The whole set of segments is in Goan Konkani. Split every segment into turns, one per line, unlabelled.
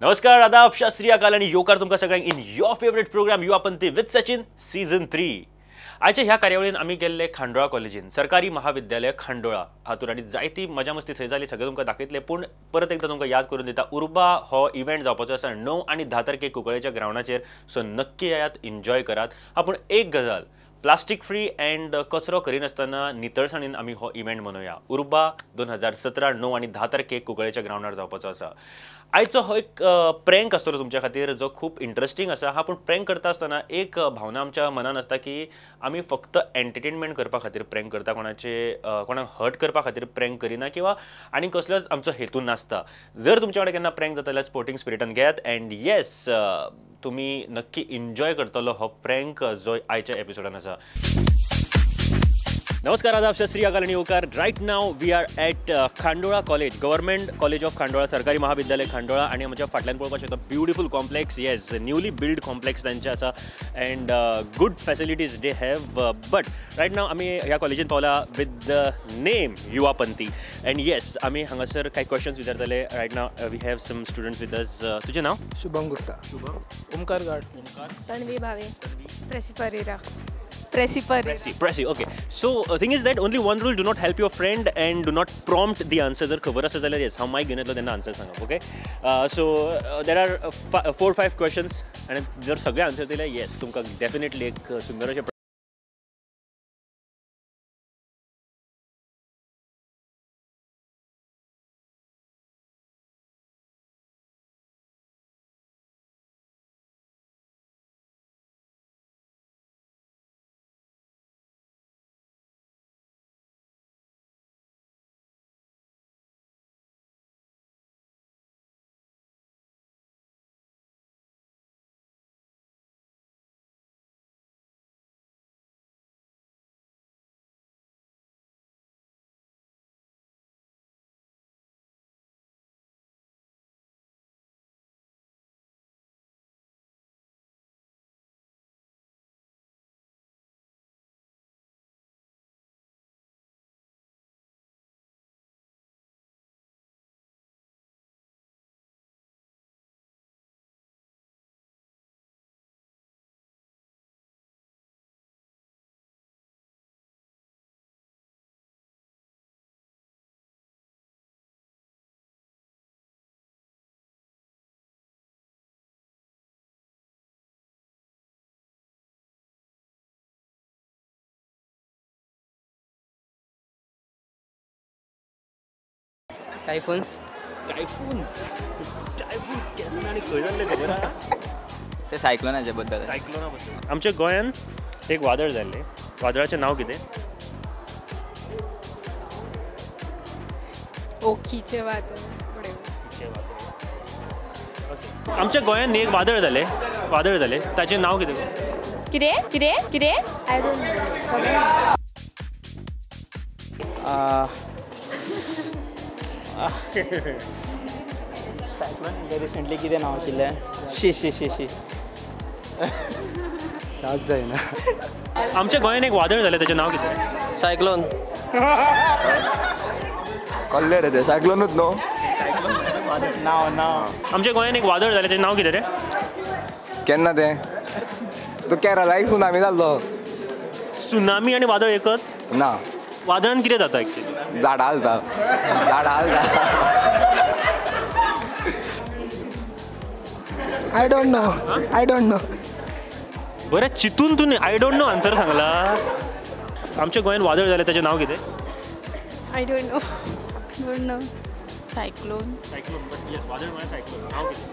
नमस्कार, आदाब, सत श्री अकाल आनी योकार तुमकां सगळ्यांक in your favourite programme Yuva Panthi with Sachin season 3. आयच्या ह्या कार्यावळीन आमी गेल्ले खांडोळा कॉलेजीन, सरकारी महाविद्यालय खांडोळा हातूंत आनी जायती मजा मस्ती थंय जाली, सगळें तुमकां दाखयतले. पूण परत एकदां तुमकां याद करून दिता, उर्बा हो इव्हेंट जावपाचो आसा 9 आनी 10 तारखेक कुंकळेच्या ग्रावंडाचेर. सो नक्की येयात, एन्जॉय करात. पूण एक गजाल, प्लास्टीक फ्री अँड कचरो करिनासतना नितळसाणीन आमी हो इव्हेंट मनोवया. उर्बा 2017 9 आनी 10 तारखेक कुंकळेच्या ग्रावंडार जावपाचो आसा. आयचो हो एक प्रँक आसतलो तुमच्या खातीर जो खूब इंट्रस्टींग आसा. हा, पूण प्रँक करता आसतना एक भावना आमच्या मनान आसता की आमी फक्त एंटरटेनमेंट करपा खातीर प्रँक करता, कोणाचे कोणाक हर्ट करपा खातीर प्रँक करिना किंवा आनी कसलोच आमचो हेतू नासता. जर तुमच्या कडेन केन्ना प्रँक जाता जाल्यार स्पोर्टिंग स्पिरिटान घेयात अँड येस, तुमी नक्की एन्जॉय करतलो हो प्रँक जो आयच्या एपिसोडान आसा. नमस्कार, आदाब, सत श्री अकाल आनी ओकार. Right now we are at Khandola college, government college of Khandola, सरकारी महाविद्यालय खांडोळा. आनी आमच्या फाटल्यान पळोवपाक शकता beautiful complex, yes, newly build complex तांचे आसा and good facilities they have. But right now आमी ह्या कॉलेजीन पावला with the name Yuva Panthi. And yes, आमी हांगासर कांय questions विचारतले. Right now we have some students with us. तुजें नांव?
शुभम गुप्ता.
शुभम.
ओमकार गाड.
Omkar.
Tanvi Bhave. प्रेसी Pereira. Presi Pereira.
Presi, okay. So thing is that only one rule, do not help your friend and do not prompt the answer. जर खबर आसा जाल्यार येस, हांव मायक घेवन येतलो तेन्ना आन्सर सांगप. Okay, so there are 4-5 questions आनी जर सगळे आन्सर दिले येस, तुमकां डेफिनेटली एक सुंदर अशें
टायफून्स.
टायफून, टायफून केन्ना आनी खंय जाल्लें खबर आहा?
ते सायक्लोनाचे बद्दल.
सायक्लोना बद्दल. आमच्या गोंयांत एक वादळ जाल्लें, वादळाचें नांव कितें?
ओखीचें वादळ.
ओके, आमच्या गोंयांत एक वादळ जालें, वादळ जालें, ताचें नांव कितें?
कितें कितें कितें? I don't know.
Cyclone recently कितें नांव आशिल्लें? शी शी शी शी, याद जायना.
आमच्या गोंयांत एक वादळ जालें, ताचें नांव कितें?
सायक्लोन.
कळ्ळें रे, तें सायक्लोनूच न्हू.
नांव नांव
आमच्या गोंयांत एक वादळ जालें, ताचें नांव कितें रे?
केन्ना तें? तो केरळा एक सुनामी जाल्लो.
सुनामी आनी वादळ एकच
ना.
वादळान कितें जाता एक्चुअली?
झाडां हालता, झाडां हालता.
I don't know, I don't know.
बरें चिंतून तूं I don't know answer सांगला. आमच्या गोंयांत वादळ जालें, ताचें नांव कितें?
I don't know. Don't know. Cyclone.
Cyclone, but yes, वादळ म्हळ्यार सायक्लोन. नांव कितें?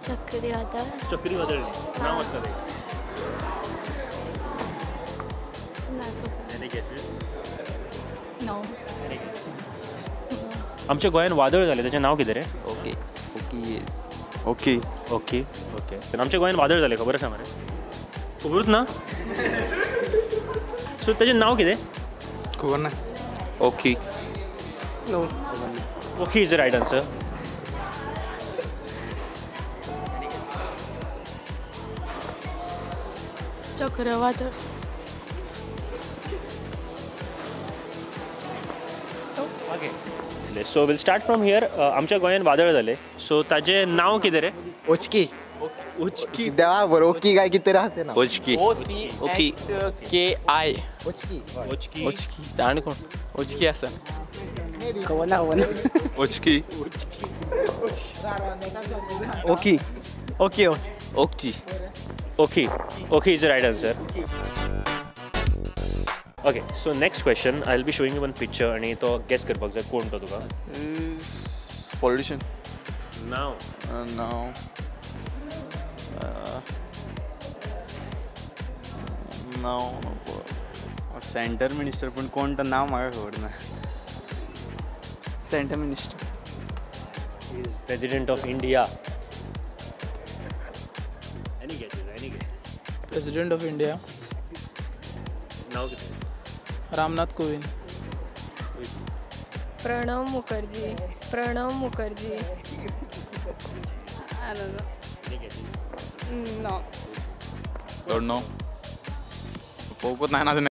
चक्रीवादळ.
चक्रीवादळ न्ही, नांव आसता तें. Any guesses?
No.
Any guess? आमच्या गोंयांत वादळ जालें, ताचें नांव कितें रे?
Okay okay
okay
okay okay. आमच्या गोंयांत वादळ जालें, खबर आसा मरे? खबरूच ना? सो ताचें नांव कितें?
खबर ना.
Okay.
No.
Okay is the right answer.
चक्रवादळ.
Okay. So we'll start from here. आमच्या गोंयांत वादळ जालें, सो ताजें नांव कितें रे?
ओचकी. ओचकी देवा बरोबर ओकी काय कितें राहते ना.
ओचकी. ओकी के आय.
ओचकी.
ओचकी.
ओचकी जाण कोण ओचकी आसा
खबर ना खबर ना.
ओचकी.
ओकी okay
ओकची.
Okay. Okay is the right answer. Okay, so next question, I'll be showing you one picture आणि तो गेस करपाक जाय कोण तो तुका.
Politician.
Now.
Now. Now centre minister पण कोण तो नाव म्हाका खबर ना.
Centre minister
is president of India. Any guesses? Any guesses?
President of India.
नाव कितें?
Ramnath Kovind.
Pranab Mukherjee. Pranab Mukherjee. I don't know.
Any guesses?
No.
Don't know. पोकत नाही ना.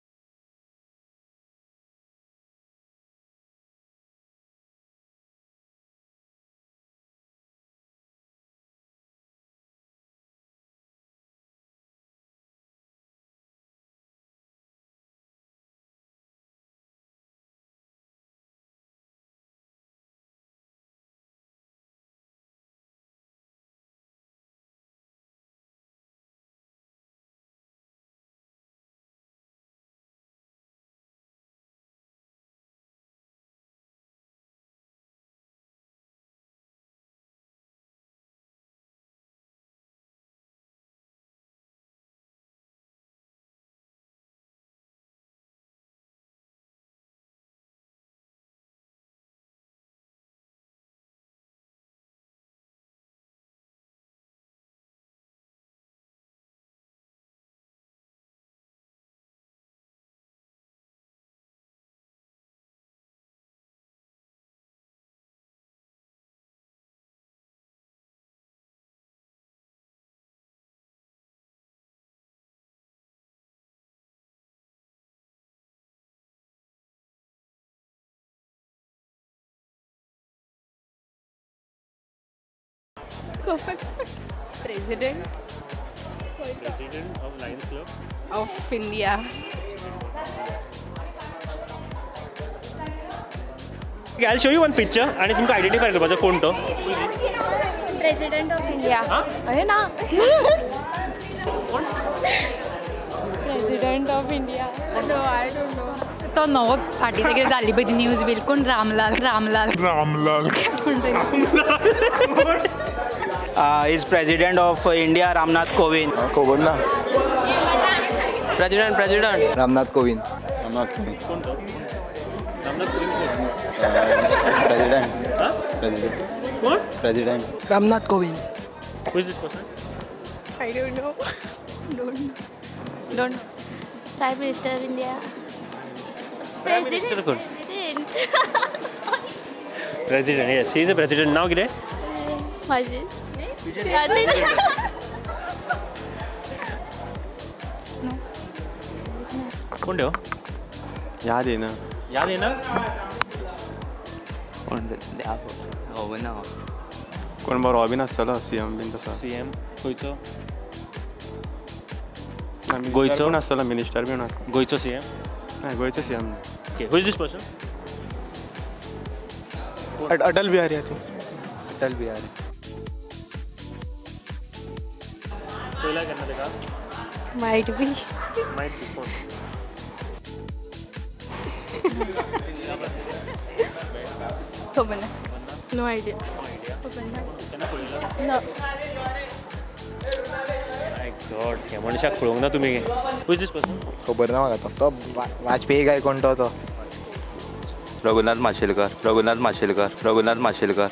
President.
President of Lions Club
of India.
Okay, I'll show you one picture आणि तुमका आयडेंटिफाय करपाचो कोण तो.
President of India. अरे ना. President of India. No, I don't know.
तो नवो फाटीं कितें जाल्ली पळय ती न्यूज बील कोण Ramlal Ramlal
Ramlal
Ramlal.
Is President of India Ramnath Kovind.
खबर ना.
President President
Ramnath Kovind.
Ramnath Kovind.
कोण तो? रामनाथ कोविंद कोण?
प्रेसिडेंट. प्रेसिडेंट
कोण?
President
Ramnath Kovind.
Who is this person?
I don't know. Don't know. Don't.
Prime Minister of India.
Prime Minister कोण? President. Yes, he is a president. नाव कितें?
माझे
कोण देव?
याद येना.
याद येना?
कोण खबर ना.
कोण बरो बीन आसतलो सीएम बीन तसो.
सीएम खंयचो? गोंयचो
कोण आसतलो? मिनिस्टर बीन आसतलो.
गोंयचो सीएम?
ना, गोंयचो सीएम ना.
Okay, who is this person?
Atal Bihari.
Atal Bihari.
पयला केन्ना तेका?
Might be.
Might be कोण?
खबर ना. No idea. खबर ना.
केन्ना पळयला?
No.
My God, ह्या मनशाक पळोवंक ना तुमी. Who is this person?
खबर ना म्हाका. तो वाजपेयी काय कोण तो?
रघुनाथ माशेलकर. रघुनाथ माशेलकर. रघुनाथ माशेलकर.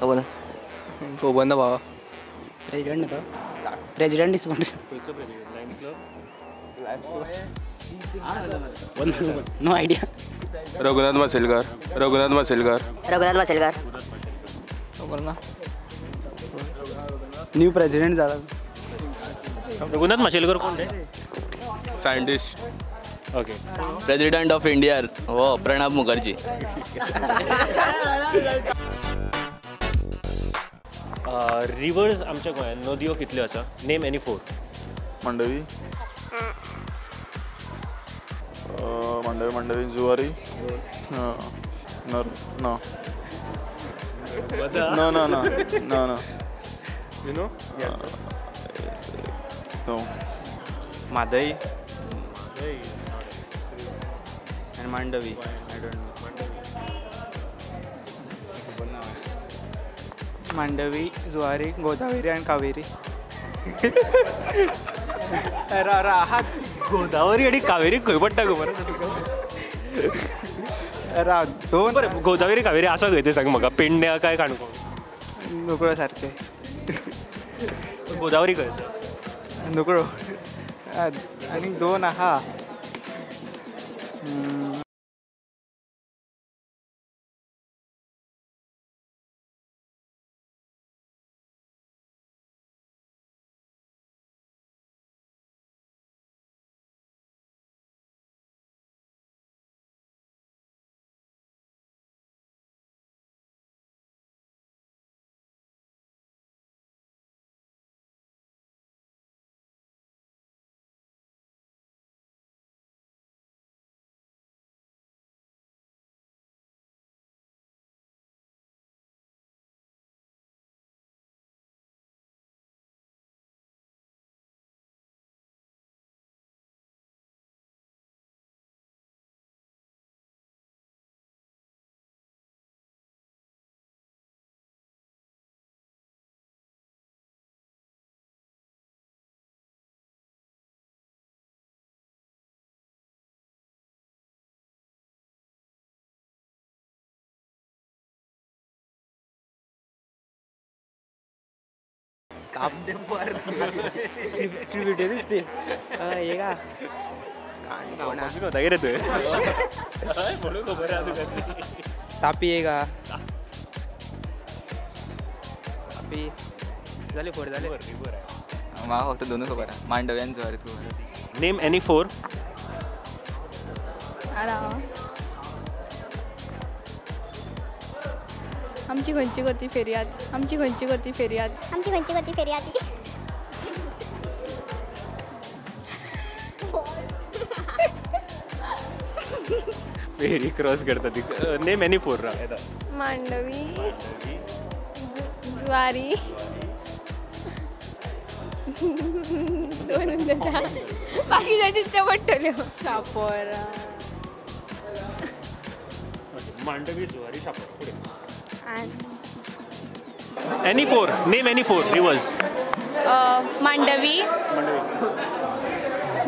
खबर ना. खबर ना बाबा. प्रेसिडेंट तो प्रेसिडेंट is कोण?
खंयचो president? Lions Club?
No idea.
Raghunath Mashelkar. Raghunath Mashelkar.
Raghunath Mashelkar.
खबर ना. न्यू प्रेसिडेंट जाला.
रघुनाथ माशेलकर कोण रे?
Scientist.
Okay.
President of India हो प्रणब मुखर्जी.
रिवर्स आमच्या गोंयांत नदयो कितल्यो आसा? Name any four.
Mandovi, Mandovi, Mandovi, Zuari, no no no no no no.
You know?
No.
Mhadei आनी Mandovi. I don't know.
Mandovi, Zuari, Godavari आनी कावेरी. राहात
गोदावरी आनी कावेरी खंय पडटा खबर?
रा दोन.
बरें, गोदावरी कावेरी आसा खंय तें सांग म्हाका. पेडण्या काय काणकोण?
नुकळो सारकें.
गोदावरी खंय आसा?
नुकळो आनी दोन आहा. ट्रिब्युटरीज ते हे का
होता रे तुवें म्हणून खबर आहा तुका.
तापी एक आहा. तापी जाले फोर जाले.
म्हाका फक्त दोनूच खबर आहा, मांडवी आनी जुवारीच खबर आहा.
Name any four.
आमची खंयची गती फेरयाद, आमची खंयची गती फेरयाद,
आमची खंयची गती फेरयाद.
फेरी क्रॉस करता ती. नेम एनी फोर रा.
मांडवी, जुवारी, दोन बाकीच्या चिंतच्यो पडटल्यो. शापोरा,
मांडवी, जुवारी, शापोरा. फुडें Any four, name any four rivers.
Mandovi,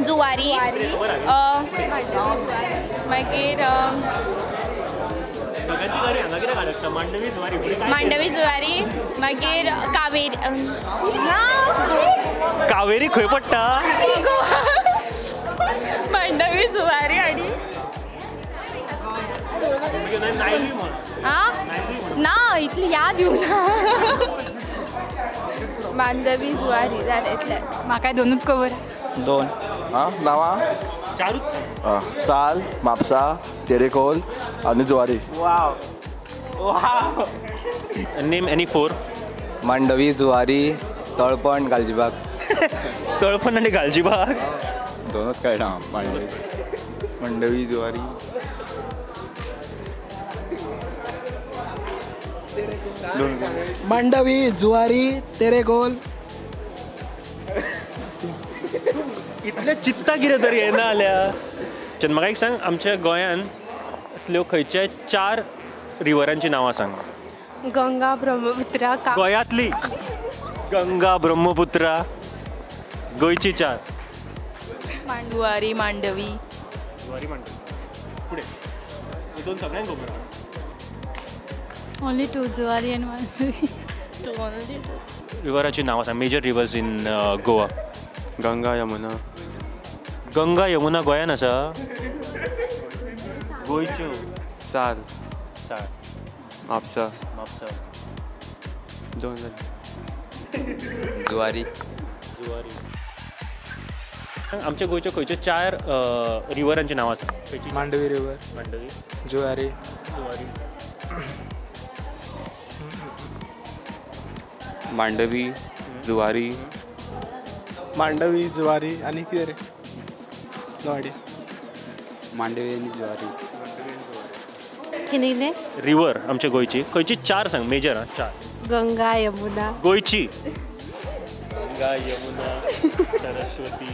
Zuari, मागीर मांडवी, जुवारी, मागीर कावेरी.
कावेरी खंय पडटा?
मांडवी, जुवारी आनी ना इतली याद येवना. मांडवी, जुवारी जालें इतलें. म्हाका दोनूच खबर.
दोन
आं नांवां
चारूच.
साल, म्हापसा, तेरेखोल आनी Zuari.
Wow wow.
Name any four.
Mandovi, Zuari, Talpan, Galgibag.
Talpan आनी गालजीबाग
दोनूच कळना. मांडवी, मांडवी, जुवारी,
मांडवी, जुवारी, तेरेखोल.
इतलें चित्ता कितें तर येना जाल्यार. म्हाका एक सांग, आमच्या गोंयांतल्यो खंयच्या चार रिवरांची नांवां सांग.
गंगा, ब्रह्मपुत्रा.
गोंयांतली गंगा, ब्रह्मपुत्रा, गोंयची चार.
जुवारी, मांडवी.
जुवारी, मांडवी. फुडें दोन सगळ्यांक खबर आहा.
Only two, Zuari and Mandovi.
Two, only two.
रिवराची नांवां सांग. Major rivers in Goa.
Ganga, Yamuna.
Ganga, Yamuna गोंयान आसा? गोंयच्यो.
साल,
साल,
म्हापसा,
म्हापसा.
दोन जाले. जुवारी,
जुवारी. आमच्या गोंयच्यो खंयच्यो चार रिवरांची नांवां सांग.
मांडवी रिवर,
मांडवी, जुवारी,
जुवारी,
मांडवी, जुवारी.
मांडवी, जुवारी आनी कितें रे? No idea.
मांडवी आनी जुवारी.
कितें
रिवर आमच्या गोंयची खंयची चार सांग मेजर. आं, चार.
गंगा, यमुना.
गोंयची गंगा, यमुना, सरस्वती,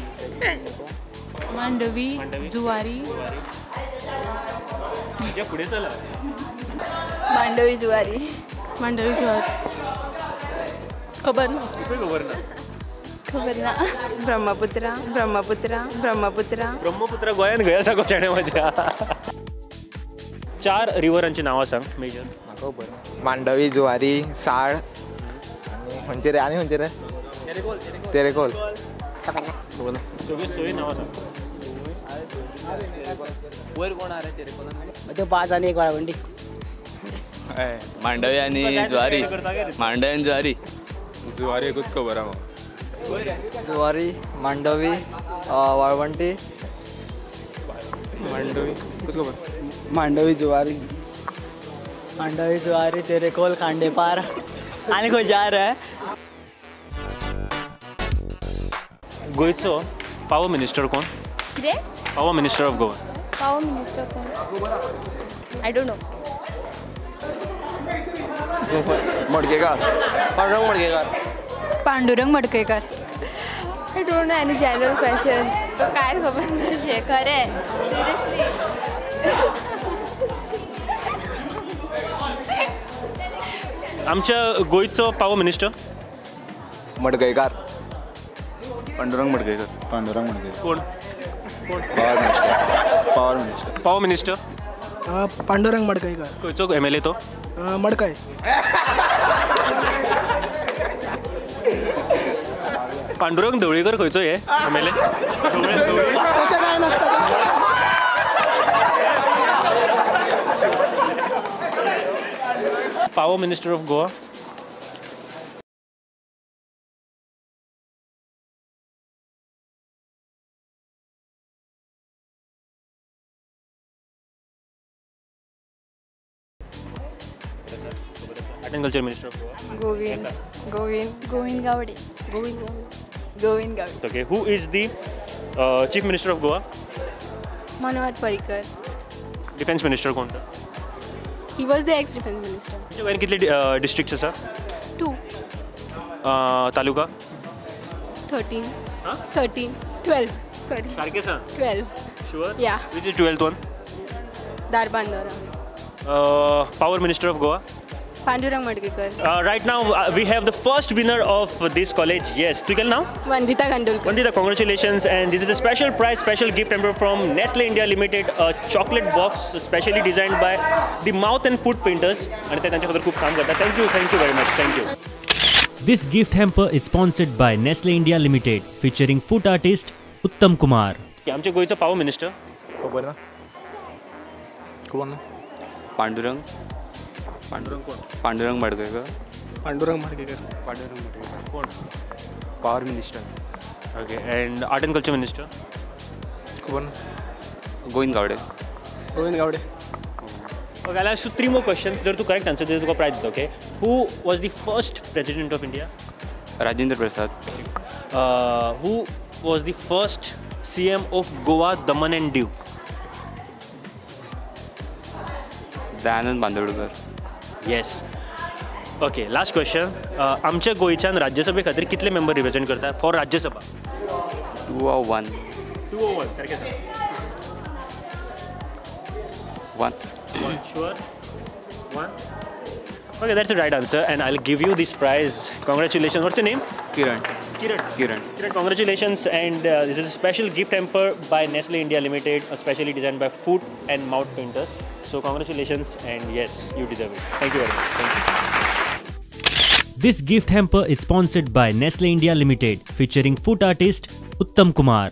मांडवी, जुवारी.
फुडें चला.
मांडवी, जुवारी. मांडवी, जुवारी. खबर ना.
खबर ना.
खबर ना. ब्रह्मपुत्रा, ब्रह्मपुत्रा, ब्रह्मपुत्रा.
ब्रह्मपुत्रा गोंयांत खंय आसा गो शेणे म्हज्या? चार रिवरांची नांवां सांग मेजर.
म्हाका खबर. मांडवी, जुवारी, साळ आनी खंयचे रे? आनी खंयचे रे? तेरेखोल.
खबर ना.
सगळीं सोय नांवां सांग.
वयर कोण आहा रे तेरेखोलान? त्यो पांच आनी एक वाळवंटी.
मांडवी आनी जुवारी. मांडवी आनी जुवारी.
जुवारी एकूच खबर आहा म्हाका.
जुवारी, मांडवी, वाळवंटी.
मांडवी एकूच खबर.
मांडवी, जुवारी. मांडवी, जुवारी, तेरेखोल, खांडेपार आनी खंयचे आहा रे?
गोंयचो पावर मिनिस्टर कोण?
कितें?
Power minister of Goa.
Power minister कोण? I don't know.
Madkaikar.
Pandurang Madkaikar.
Pandurang Madkaikar.
I don't know any general questions. काय खबर नाशें खरें. सिरियसली.
आमच्या गोंयचो पावर मिनिस्टर?
मडकयकार.
पांडुरंग मडकयकर. पांडुरंग मडकयकर.
कोण?
Power minister. Power minister.
Power minister
Pandurang Madkaikar.
खंयचो एम एल ए तो?
मडकय.
पांडुरंग ढवळीकर खंयचो हे एम एल ए?
तशें कांय नासता.
Power minister of Goa? Art and culture minister of Goa?
Govind, Govind, Govind Gawde. Govind Gawde. Govind Gawde.
Okay, who is the chief minister of Goa?
Manohar Parrikar.
Defence minister कोण?
He was the ex defence minister.
गोंयांत कितले डिस्ट्रिक्ट्स आसा?
2.
तालुका?
13. 13. 12. Sorry.
सारकें सांग.
12.
Sure?
Yeah.
Which is 12th one?
Dharbandora.
Power minister of Goa?
Pandurang Madkaikar.
Right now we have the first winner of this college. Yes, तुगेलें नांव?
Vandita Kandolkar.
Vandita, congratulations, and this is a special prize, special gift hamper from Nestle India Limited, a chocolate box specially designed by the mouth and foot painters. आणि ते तांच्या खातीर खूब काम करता. Thank you, thank you very much, thank you. This gift hamper is sponsored by Nestle India Limited, featuring food artist Uttam Kumar. आमच्या गोंयचो पावर मिनिस्टर?
खबर ना.
खबर ना.
पांडुरंग.
पांडुरंग कोण?
पांडुरंग मडकयकर.
पांडुरंग मडकयकर.
पांडुरंग मडकयकर.
कोण?
Power minister.
Okay, and art and culture minister?
खबर ना.
Govind Gawade.
Govind Gawade.
Okay, I'll ask you 3 more questions. जर तू करेक्ट आन्सर दिले तुका प्राइज दिता. Okay, who was the first president of India?
Rajendra Prasad.
Who was the first CM of Goa, Daman and Diu?
Dayanand Bandodkar.
Yes. Okay, last question. आमच्या गोंयच्यान राज्यसभे खातीर कितले मेंबर रिप्रेझेंट करता फॉर राज्यसभा?
2 or 1.
2 or 1, सारकें सांग.
1.
1, sure? 1? Okay, that's the right answer, and I'll give you this prize. Congratulations. What's your name?
Kiran.
Kiran.
Kiran.
Kiran, congratulations, and this is a special gift hamper by Nestle India Limited, specially designed by foot and mouth painters. So congratulations, and yes, you deserve it. Thank you very much. Thank you. This gift hamper is sponsored by Nestle India Limited, featuring food artist Uttam Kumar.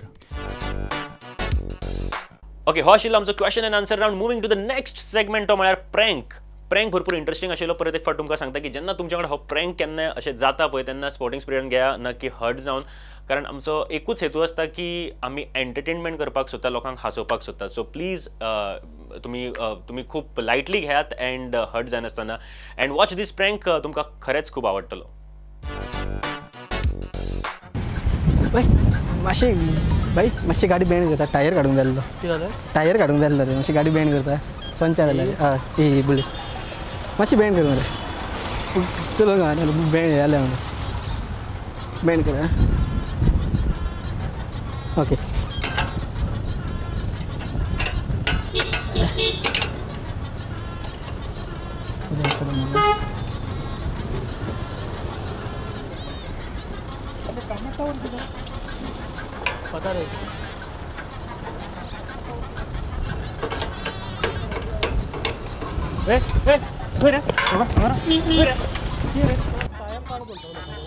Okay, हो आशिल्लो आमचो question and answer round. Moving to the next segment, तो म्हळ्यार prank. Prank भरपूर इंटरेस्टिंग आशिल्लो. परत एक फावट तुमकां सांगता की जेन्ना तुमच्या कडेन हो प्रँक केन्ना अशें जाता पळय तेन्ना स्पोर्टिंग स्पिरिटान घेया, ना की हर्ट जावन, कारण आमचो एकूच हेतू आसता की आमी एंटरटेनमेंट करपाक सोदता, लोकांक हांसोवपाक सोदता. सो प्लीज तुमी खूब लायटली घेयात एंड हर्ट जायनासतना, एंड वॉच these prank, तुमकां खरेंच खूब आवडटलो.
बाय मातशी बाई मातशी गाडी बँड करता टायर काडूंक जाय आसलो टायर काडूंक जाय आसलो रे मातशी गाडी बँड करता पंचर जाल्या हय ही बुलेट मातशी बँड कर मरे चलो बँड जालें म्हणून बँड कर. ओके
पता नहीं
ए ए खंय रे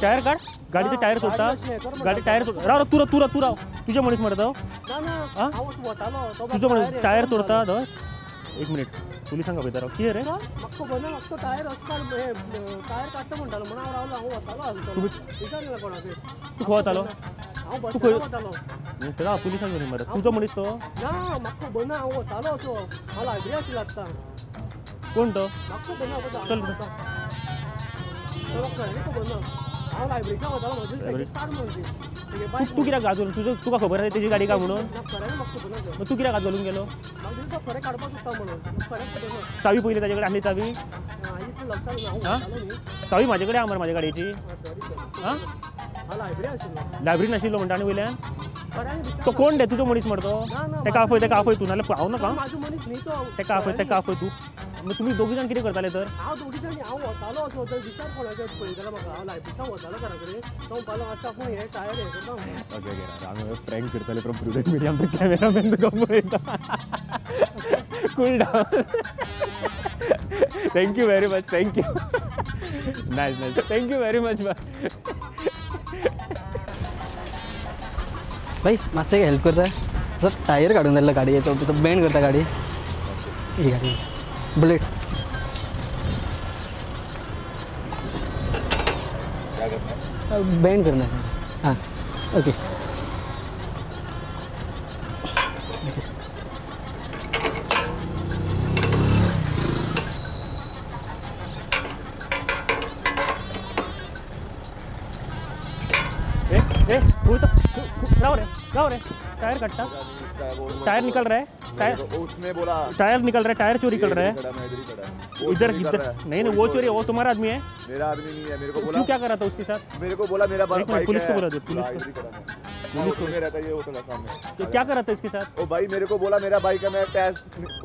टायर काढ गाडीचे टायर सोडता गाडी टायर सोड राव तू तू तू राव तुझ्या मनीस मरे तो तुझो मनीस टायर सोडता धर एक मिनिट पुलिसांक आपयता राव कितें रे तूं खंय वतालो तूं खंय राव पुलिसांक घेवन मरे तुजो मनीस तो कोण तो चल तूं कित्याक गाजोवन तुजो तुका खबर आसा तेजी गाडी काय म्हणून तूं कित्याक गाजोवन गेलो चावी पयली ताजे कडेन आसली चावी चावी म्हाजे कडेन आहा मरे म्हाज्या गाडयेची आं लायब्ररी नाशिल्लो म्हणटा आनी वयल्यान तो कोण रे तुजो मनीस मरे तो तेका आपय तेका आपय तूं नाल्यार हांव नाका तेका आपय तेका आपय तूं तुमी दोगी जाण कितें करताले तर
हांव दोगी जाण हांव वतालो असो विचार कोणाचेर पळयतालो म्हाका हांव लायब्ररीच्यान वतालो घरा कडेन तो म्हणपालो आसा पूण हे टायर हे करता.
ओके ओके आमी प्रँक करताले फ्रॉम प्रुडंट मिडिया आमचो कॅमेरामॅन तुका पळयता. Cool down. Thank you very much. Thank you. Nice nice. Thank you very much.
भाई मातशें हेल्प करता सर टायर काडूंक जाय गाडयेचो बँड करता गाडी ही गाडी बुलेट बैंड करना है. हाँ ओके
ए ए वो तो राव रे टायर कटता टायर निकल रहा है टायर
उसने बोला
टायर निकल रहा है टायर चोरी कर रहा है इधर इधर नहीं नहीं वो चोरी है वो तुम्हारा आदमी है
मेरा आदमी नहीं है. मेरे को बोला
तू क्या कर रहा था उसके साथ
मेरे को बोला मेरा बाइक
पुलिस को बोला दे पुलिस को
में रहता है ये होटल सामने
तो क्या कर रहा था इसके साथ
ओ भाई मेरे को बोला मेरा बाइक है मैं टायर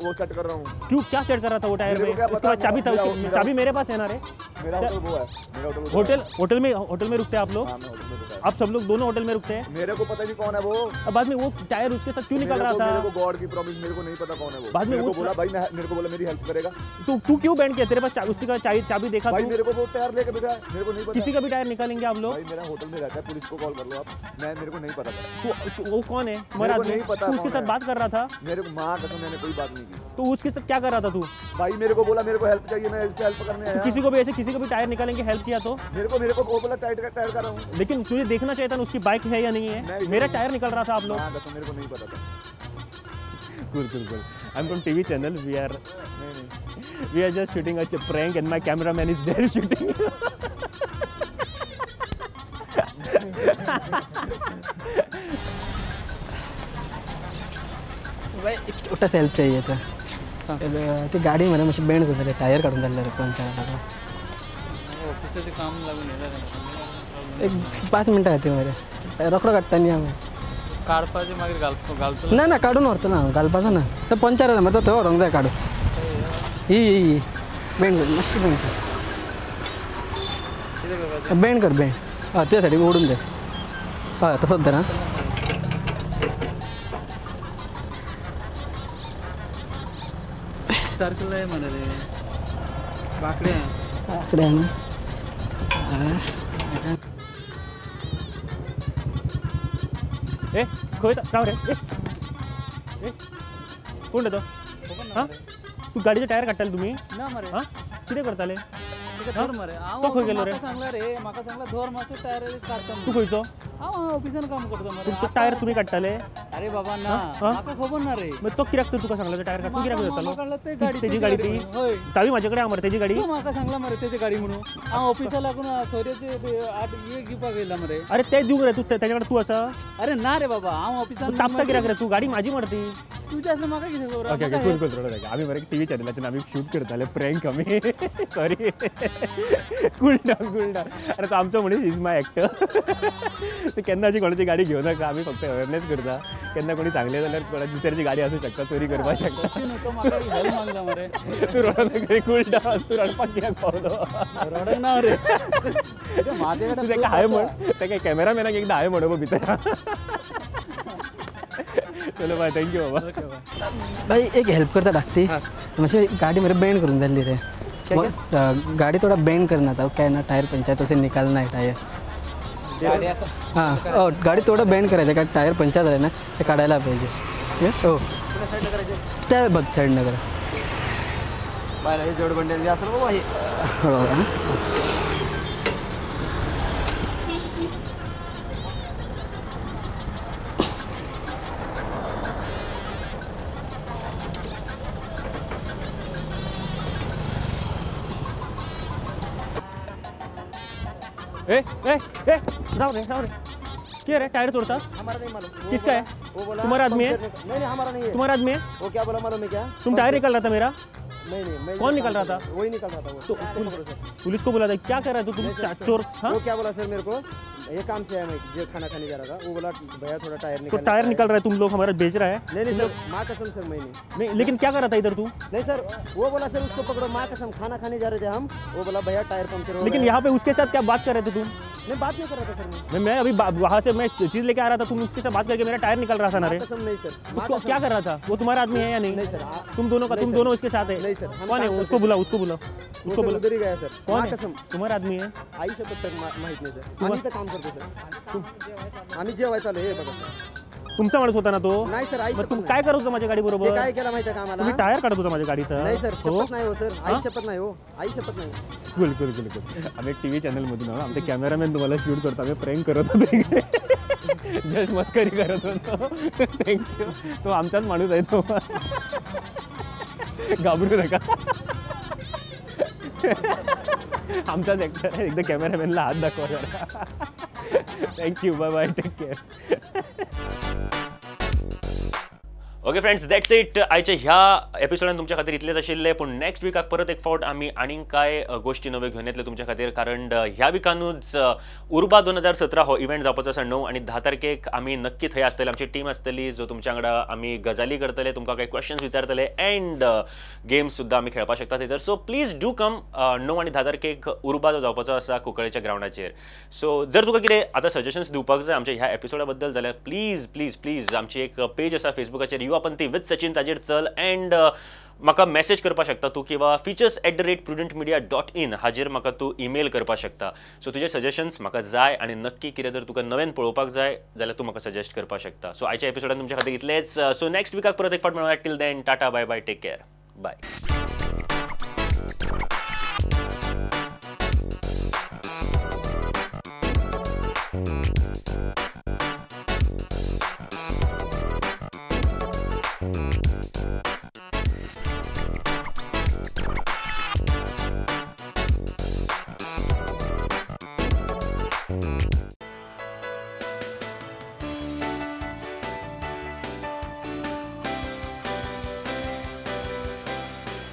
वो सेट कर रहा हूँ.
क्यों क्या सेट कर रहा था वो टायर में उसका चाबी था चाबी मेरे पास है ना रे
मेरा होटल वो है मेरा होटल
होटल में रुकते हैं आप लोग. आप सब लोग दोनों होटल में रुकते हैं
मेरे को पता नहीं कौन है वो.
अब बाद में वो टायर उसके साथ क्यों निकल रहा था
मेरे को गॉड की प्रॉमिस मेरे को नहीं पता कौन है वो.
बाद में
वो बोला भाई मेरे को बोला मेरी हेल्प करेगा.
तो तू क्यों बैंड किया तेरे पास उसकी चाबी देखा
भाई मेरे को वो टायर लेके बैठा है मेरे को नहीं पता
किसी का भी टायर निकालेंगे आप लोग.
भाई मेरा होटल में रहता है पुलिस को कॉल कर लो आप. मैं मेरे को नहीं पता था
वो कौन है तुम्हारा
नहीं पता
उसके साथ बात कर रहा था
मेरे को माँ कसम मैंने कोई बात नहीं की.
तो उसके साथ क्या कर रहा था तू
भाई मेरे को बोला मेरे को हेल्प चाहिए मैं इसकी हेल्प करने आया.
किसी को भी ऐसे किसी को भी टायर निकालेंगे हेल्प किया तो
मेरे को वो बोला टायर कर रहा हूँ
लेकिन तुझे देखना चाहिए था उसकी बाइक है या नहीं है. मेरा टायर निकल रहा था आप लोग
मेरे को नहीं पता था.
Cool cool cool. I am from TV channel. We are just shooting a prank and my cameraman is there shooting.
भाई छोटा सा हेल्प चाहिए था ती गाडी मरे मातशी बँड करताले टायर काडूंक जाय पंचर
ऑफिसाचें काम लागून
एक 5 मिनटां खातीर मरे रोखडो काडटा न्ही हांव
काडपाचें मागीर घालतो
ना ना काडून व्हरतलो हांव घालपाचो ना तो पंचर जाला मरे तो थंय व्हरोंक जाय काडून ही ही बँड कर मातशी बँड कर बँड कर बँड हय त्या सायडीक ओडून दे हय तसोच धर आं.
सारकें लाय मरे रे बांकडें
बांकडें न्हू
ए खंय राव रे ए ए कोण रे तो हां तू गाडीचे टायर काडटाले तुमी
ना मरे
हां कितें करताले
धर मरे
तो खंय गेलो रे
सांगला रे म्हाका सांगला धर मातसो टायर काडटा
तूं खंयचो
हांव ऑफिसान काम करता मरे
टायर तुमी काडटाले
अरे बाबा ना म्हाका खबर ना रे.
मग तो कित्याक तर तुका सांगला टायर काड? तूं कित्याक करतालो? तेजी गाडी ती चावी म्हाजे कडेन मरे तेजी गाडी.
म्हाका सांगला मरे तेजी गाडी म्हणून हांव ऑफिसा लागून सोयरे आठ घेवपाक येयला मरे.
अरे ते दिवंक रे तूं तेजे कडेन तूं आसा?
अरे ना रे बाबा हांव ऑफिसान.
तापता कित्याक रे तूं? गाडी म्हाजी मरे ती.
तुझ्या आसल्यार म्हाका कितें खबर?
ओके ओके कूल कूल रडो. आमी मरे टीव्ही चॅनलाचेर आमी शूट करताले प्रँक आमी. Sorry cool down cool down. अरे तो आमचो मनीस is my actor. केन्ना अशी कोणाची गाडी घेवं नाका. आमी फक्त अवेरनेस करता. केन्ना कोणी सांगलें जाल्यार कोणा दुसऱ्याची गाडी आसूं शकता, चोरी करपाक शकता. तूं रडो नाका कूल डावन. तूं रडपाक कित्याक पावलो?
रडो ना रे.
तूं ताका हाय म्हण, ताका कॅमेरामॅनाक एकदां हाय म्हणो भितर. चलो बाय, thank you बाबा.
भाई एक हेल्प करता धाकटी. मातशी गाडी मरे बेंड करून जाल्ली रे. गाड़ी थोड़ा बेंड करना था क्या ना, टायर पंचर तो से निकालना है टायर. हां गाडी थोडं बेंड करायचं कारण टायर पंचर झालं ना ते काढायला पाहिजे. हो त्या बघ साईडनं करा. हो
ए ए ए राव रे राव रे. क्या रे टायर तोड़ता?
हमारा नहीं मालूम.
किसका है?
वो बोला
तुम्हारा आदमी है?
नहीं नहीं हमारा नहीं है.
तुम्हारा आदमी है?
वो क्या बोला मालूम है क्या?
तुम टायर निकाल रहा था मेरा?
नहीं नहीं मैं.
कौन निकाल रहा था?
वही निकाल रहा था वो.
तो पुलिस को बुला था. क्या कर रहा है तुम चोर?
वो क्या बोला सर मेरे को, ये काम से आया मैं जो खाना खाने जा रहा था, वो बोला भैया थोड़ा टायर निकाल.
तो टायर निकाल रहा है तुम लोग, हमारा बेच रहा है?
नहीं नहीं सर माँ कसम सर मैं नहीं.
लेकिन क्या कर रहा था इधर तू?
नहीं सर वो बोला सर उसको पकड़ो, माँ कसम खाना खाने जा रहे थे हम, वो बोला भैया टायर पंक्चर हो.
लेकिन यहाँ पे उसके साथ क्या बात कर रहे थे तुम?
नहीं बात नहीं कर रहा था सर
मैं अभी वहाँ से मैं चीज लेके आ रहा था, तुम उसके साथ बात करके मेरा टायर निकल रहा था ना रे?
नहीं सर.
तो क्या कर रहा था वो? तुम्हारा आदमी है या नहीं?
नहीं सर.
तुम दोनों का, तुम दोनों उसके साथ है?
नहीं सर.
कौन है? उसको बुलाओ, उसको बुलाओ, उसको बुलाओ.
उधर ही गया सर.
कौन है? तुम्हारा आदमी है?
आई शपथ सर माहित नाही सर. आम्ही तर काम करतो सर. आम्ही जेवायला चाललो हे बघा सर.
तुमचा माणूस होता ना तो?
नाही सर. आई
तुम काय करत होता माझ्या गाडी बरोबर?
काय केलं माहिती आहे का आम्हाला?
तुम्ही टायर काढत होता माझ्या गाडीचा?
नाही सर शपथ नाही हो सर. आई शपथ नाही हो, आई शपथ नाही.
कुल कुल कुल कुल. आम्ही टीव्ही चॅनल मधून आहोत. आमचे कॅमेरामॅन तुम्हाला शूट करतो. आम्ही प्रँक करत होतो, जस्ट मस्करी करत होतो. Thank you. तो आमचाच माणूस आहे तो, घाबरू नका. आमचाच ॲक्टर आहे. एकदा कॅमेरामॅनला हात दाखवा जरा. Thank you, bye bye, take care. Okay friends, that's it. आयच्या ह्या एपिसोडान तुमच्या खातीर इतलेच आशिल्ले. पूण नेक्स्ट विकाक परत एक फावट आमी आनीक कांय गोश्टी नव्यो घेवन येतले तुमच्या खातीर, कारण ह्या विकानूच उर्बा 2017 हो इव्हेंट जावपाचो आसा. 9 आनी 10 तारखेक आमी नक्की थंय आसतले. आमची टीम आसतली जो तुमच्या वांगडा आमी गजाली करतले, तुमकां कांय क्वेश्चन्स विचारतले अँड गेम्स सुद्दां आमी खेळपाक शकता थंयसर. So please do come. 9 आनी 10 तारखेक उर्बा जो जावपाचो आसा कुंकळेच्या ग्रावंडाचेर. सो जर तुका कितें आतां सजेशन्स दिवपाक जाय आमच्या ह्या एपिसोडा बद्दल जाल्यार प्लीज प्लीज प्लीज आमची एक पेज आसा फेसबुकाचेर युवा पंथी विथ सचिन, ताजेर चल अँड म्हाका मॅसेज करपाक शकता तूं किंवा features@prudentmedia.in हाजेर म्हाका तूं ईमेल करपाक शकता. सो तुजे सजेशन्स म्हाका जाय आनी नक्की कितें जर तुका नवें पळोवपाक जाय जाल्यार तूं म्हाका सजेस्ट करपाक शकता. सो आयच्या एपिसोडान तुमच्या खातीर इतलेंच. सो नेक्स्ट विकाक परत एक फावट मेळोया. Till then tata, bye bye, take care, bye.